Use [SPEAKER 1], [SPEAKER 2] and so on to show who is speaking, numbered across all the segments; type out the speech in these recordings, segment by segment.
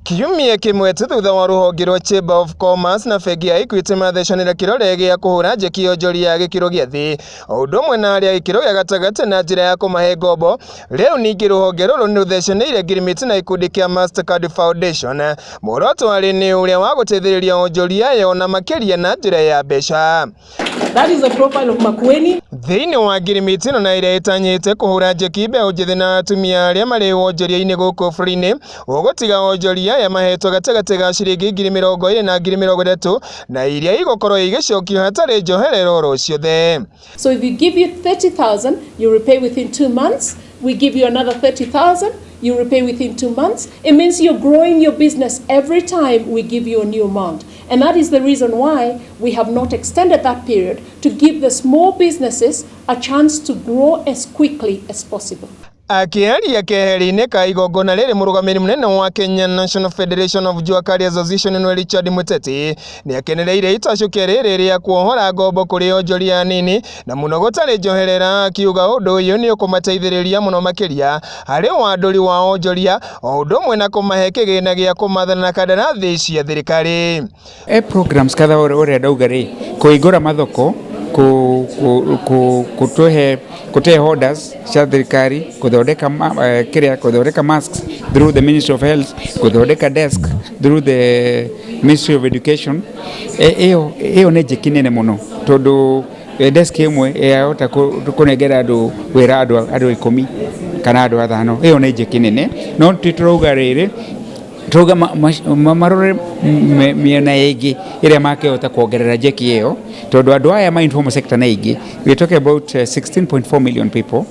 [SPEAKER 1] Kiumia kĩmwe tu thutha wa rũhonge rwa Chamber of Commerce na bengi ya Equity mathecanĩra kĩrore gĩa kũhũra njeki onjoria ya gĩkĩro gĩa thĩ o ũndũ ũmwe na arĩa gĩkĩro gĩa gatagatĩ na njĩra ya kũmahe ngombo. Rĩu ningĩ rũhonge rũrũ nĩ rũthecanĩire ngirimiti na gĩkundi kĩa Mastercard Foundation. Muoroto warĩ nĩ ũrĩa wa gũteithĩrĩria onjoria aya na makĩria na njĩra ya mbeca.
[SPEAKER 2] That is the profile of Makueni.
[SPEAKER 1] Thĩinĩ wa ngirimiti ĩno na ĩrĩa ĩtanyĩte kũhũra njeki mbeũ njĩthĩ na atumia arĩa marĩ wonjoria-inĩ gũkũ bũrũri-inĩ, ũgũtiga onjoria aya mahetwo gatagatĩ ga ciringi 20,000 na 30,000 na iria igũkorwo igĩcokio hatarĩ njoherero oro ciothe.
[SPEAKER 2] So if we give you 30,000, you repay within 2 months. We give you another 30,000, you repay within 2 months. It means you're growing your business every time we give you a new amount. And that is the reason why we have not extended that period, to give the small businesses a chance to grow as quickly as possible.
[SPEAKER 1] Akĩaria keheri-inĩ ka igongona rĩrĩ, mũrũgamĩrĩri mũnene wa Kenya National Federation of Jua Kali Association nĩwe Richard Muteti nĩ akenereire itacũkia rĩrĩ rĩa kuohora ngombo kũrĩ onjoria anini na mũno gũtarĩ njoherera, akiuga ũndũ ũyũ nĩ ũkũmateithĩrĩria mũno makĩria harĩ wandũri wa onjoria o ũndũ ũmwe na kũmahe kĩgĩna gĩa kũmathana na kandarathi cia thirikari.
[SPEAKER 3] E programs kadha ũrĩa ndauga rĩ, kũhingũra mathoko, kũtũhe kũtehe orders cia thirikari, kũthondeka kĩrĩa, kũthondeka masks through the Ministry of Health, kũthondeka desk through the Ministry of Education. Ĩyo ĩyo nĩ njeki nene mũno, tondũ desk ĩmwe yahota kũnengera andũ wĩra andũ 10 kana andũ 5. Ĩyo nĩ njeki nene, no ti tũrauga rĩrĩ, turauga marore mĩena ĩngĩ ĩrĩa makĩhota kuongerera njeki ĩyo, tondũ andũ aya ma informal sector nĩ aingĩ. We are talking about 16.4 million people.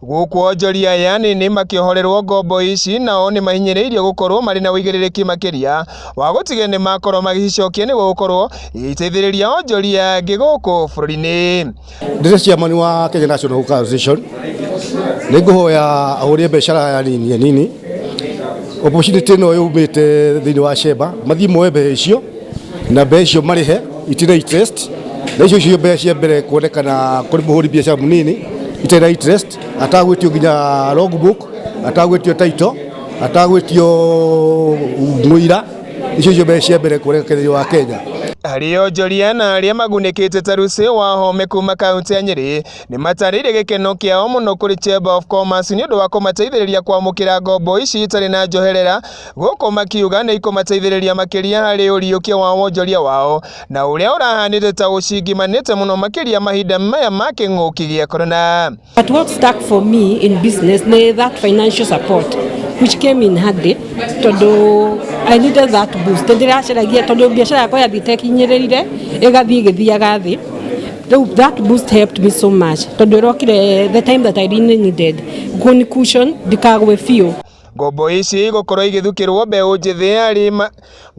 [SPEAKER 1] Gũkũ onjoria aya anini makĩohorerwo ngombo ici nao nĩ mahinyĩrĩirio gũkorwo marĩ na ũigĩrĩrĩki makĩria wa gũtigĩrĩra nĩ makorwo magĩcicokia nĩguo gũkorwo igĩteithĩrĩria onjoria angĩ gũkũ bũrũri-inĩ.
[SPEAKER 4] Ndĩrĩ chairman wa Kenya National Hawkers Association. Nĩ ngũhoya ahũri a biacara aya nini anini, opportunity ĩno yumĩte thĩinĩ wa Sheba, mathiĩ moe mbeca icio na mbeca icio marĩhe itirĩ interest, na icio icio mbeca cia mbere kuonekana kũrĩ mũhũri biacara mũnini itarĩ na interest, atagwĩtio nginya logbook, atagwĩtio title, atagwĩtio mũira. Icio icio mbeca cia mbere kuoneka thĩinĩ wa Kenya.
[SPEAKER 1] Harĩ onjoria na arĩa magunĩkĩte ta Lucy Wahome kuma kaunti ya Nyĩrĩ nĩ matarĩirie gĩkeno kĩao mũno kũrĩ Chamber of Commerce nĩ ũndũ wa kũmateithĩrĩria kwamũkĩra ngombo ici itarĩ na njoherera, gũkũ makiuga nĩ ikũmateithĩrĩria makĩria harĩ ũriũkia wa wonjoria wao na ũrĩa ũrahanĩte ta ũcingimanĩte mũno makĩria mahinda maya ma kĩng'ũki gĩa korona.
[SPEAKER 5] But what stuck for me in business ni that financial support which came in handy, tondu I needed that boost. Ndĩracaragia tondu biacara yakwa yathiĩte ĩkinyĩrĩire, ĩgathiĩ ĩgĩthiaga thĩ. Rĩu that boost helped me so much, tondu ĩrokire the time that I really needed kũni cushion ndikagwe biũ.
[SPEAKER 1] Ngombo ici igũkorwo igĩthukĩrwo mbeũ njĩthĩ arĩ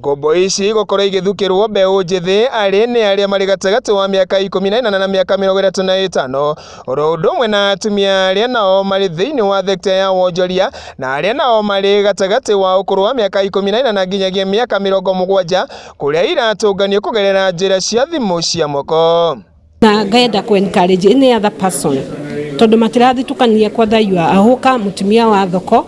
[SPEAKER 1] ngombo ici igũkorwo igĩthukĩrwo mbeũ njĩthĩ arĩ nĩ arĩa marĩ gatagatĩ wa mĩaka 18 na mĩaka 35, oro ũndũ ũmwe na atumia arĩa nao marĩ thĩinĩ wa thekta ya wonjoria na arĩa nao marĩ gatagatĩ wa ũkũrũ wa mĩaka 18 nginyagia mĩaka 70, kũrĩa iratũnganio kũgerera njĩra cia thimũ cia moko.
[SPEAKER 5] Na ngenda ku encourage any other person, tondu matirathitũkania kwatha you are ahoka, mutumia wa thoko,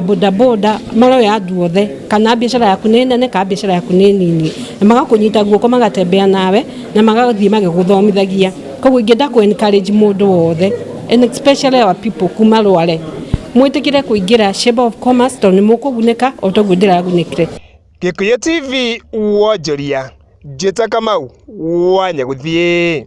[SPEAKER 5] bodaboda, maroya andũ othe, kana biacara yaku nĩ nene kana biacara yaku nĩ nini, na magakũnyita guoko, magatembea nawe na magathiĩ magĩgũthomithagia. Koguo ingĩenda ku encourage mũndũ wothe, and especially our people kuma Rware, mwĩtĩkĩre kũingĩra Chamber of Commerce, tondũ nĩ mũkũgunĩka o toguo ndĩragunĩkire.
[SPEAKER 1] Gĩkũyũ TV wonjoria, Njĩta Kamau wa Nyagũthiĩ.